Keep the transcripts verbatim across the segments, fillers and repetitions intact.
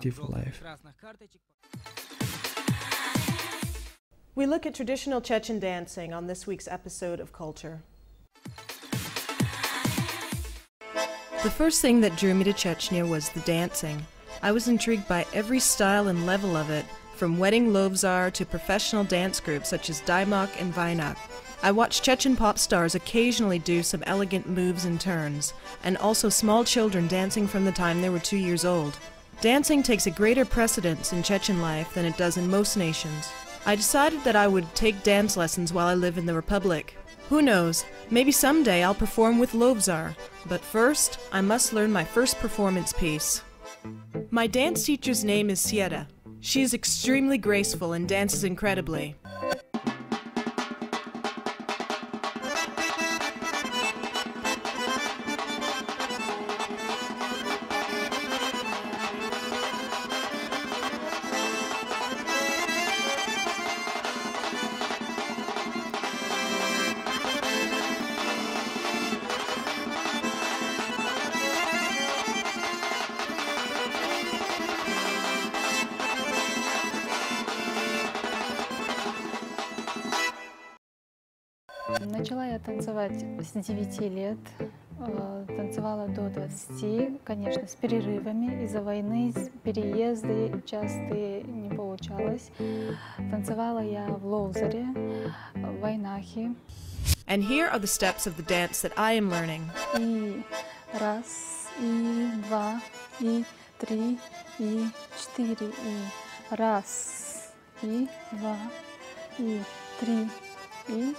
active life. We look at traditional Chechen dancing on this week's episode of Culture. The first thing that drew me to Chechnya was the dancing. I was intrigued by every style and level of it, from wedding lovzar to professional dance groups such as Daimak and Vainak. I watched Chechen pop stars occasionally do some elegant moves and turns, and also small children dancing from the time they were two years old. Dancing takes a greater precedence in Chechen life than it does in most nations. I decided that I would take dance lessons while I live in the Republic. Who knows, maybe someday I'll perform with Lovzar, but first, I must learn my first performance piece. My dance teacher's name is Sierra. She is extremely graceful and dances incredibly. Начала я танцевать с девяти лет. Э, танцевала до двадцати, конечно, с перерывами. Из-за войны, с- переезды частые, не получалось. Танцевала я в Лоузере, в Вайнахе. And here are the steps of the dance that I am learning. И раз, и два, и три, и четыре, и раз, и два, и три, и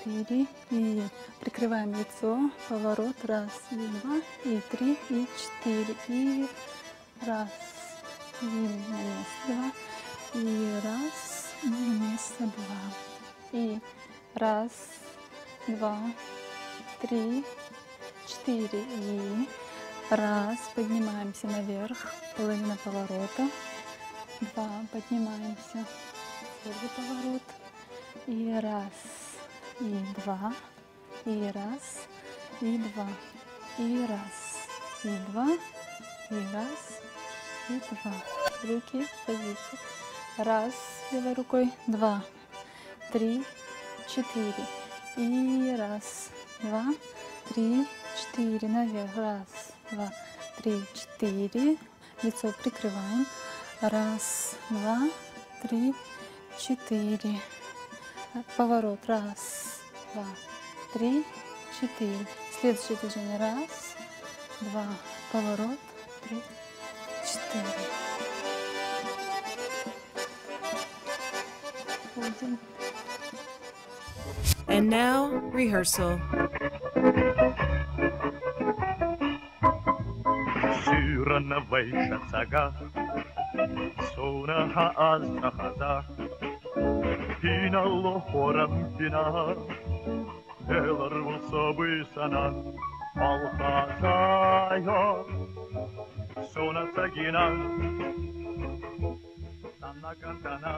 четыре, и прикрываем лицо, поворот, раз, и два, и три, и четыре, и раз, и на место, два, и раз, и на место, два, и раз, два, три, четыре, и раз, поднимаемся наверх, половина поворота, два, поднимаемся, первый поворот, и раз, и два, и раз, и два, и раз, и два, и раз, и два. Руки в позицию. Раз, левой рукой, два, три, четыре. И раз, два, три, четыре. Наверх. Раз, два, три, четыре. Лицо прикрываем. Раз, два, три, четыре. Поворот. Раз, два, три, четыре. Следующее движение. Раз, два, поворот, три, четыре. Один. And now, rehearsal. Сүүрэн вэйшэ сага, суунаа аза хаза, пинал хором пина, элэр усобы сана, алхазая, суунаа сагина, санаа кантана.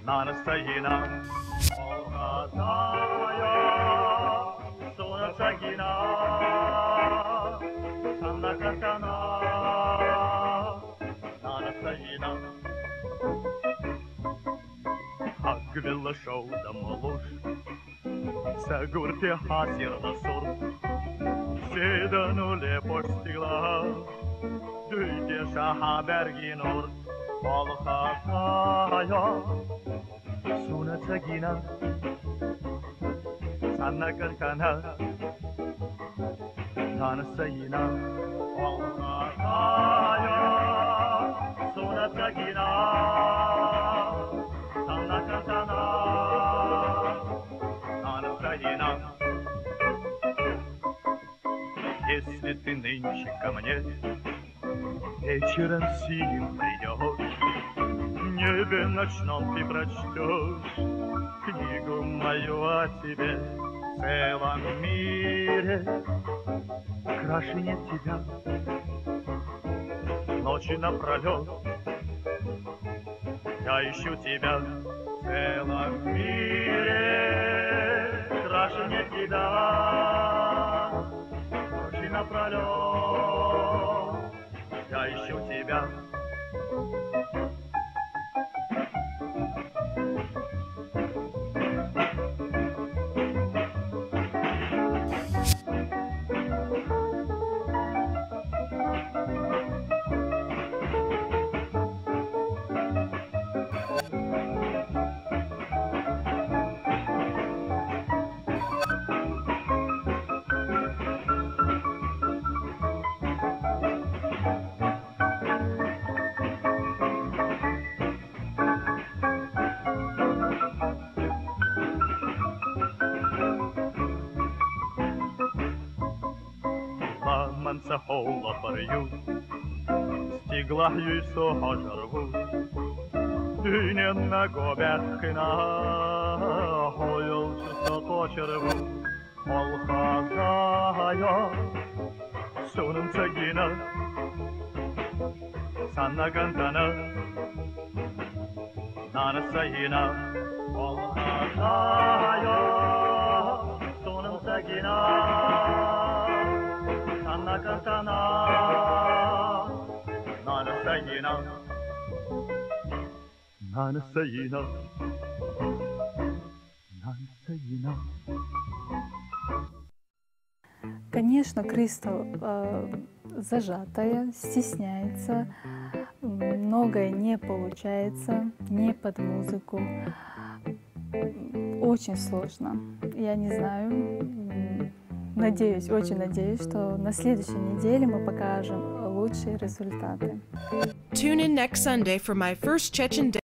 Нанасаина, алхазая, суунаа сагина, санаа кантана. Нанасаина. Хагвела шоуда молуш. Сагурти хасирла сур. Седануле постила. Дүйте шаха бэргинур. Алхазая, суунаа сагина, санаа кантана. Нанасаина, алхазая, суунаа сагина, санаа кантана. Нанасаина. Если ты нынче ко мне вечером синим придёшь, в небе ночном ты прочтёшь книгу мою о тебе. В целом мире краше нет тебя. Ночи напролёт я ищу тебя в целом мире, краше нет тебя. Ночи напролёт я Ищу тебя. Ламанса холлапарю, стигла юйсо хожарву, дюйнен на гобяхкина, хойлчусо точерву, холхазая, сунун цагина, санна кантана. Нана сайина, холхазая, сунун цагина, санна кантана. Нана сайина, нана сайина, нана сайина. Конечно, Кристал, э, зажатая, стесняется, м, многое не получается, не под музыку. М, очень сложно. Я не знаю. М, надеюсь, очень надеюсь, что на следующей неделе мы покажем лучшие результаты. Tune in next Sunday for my first Chechen day.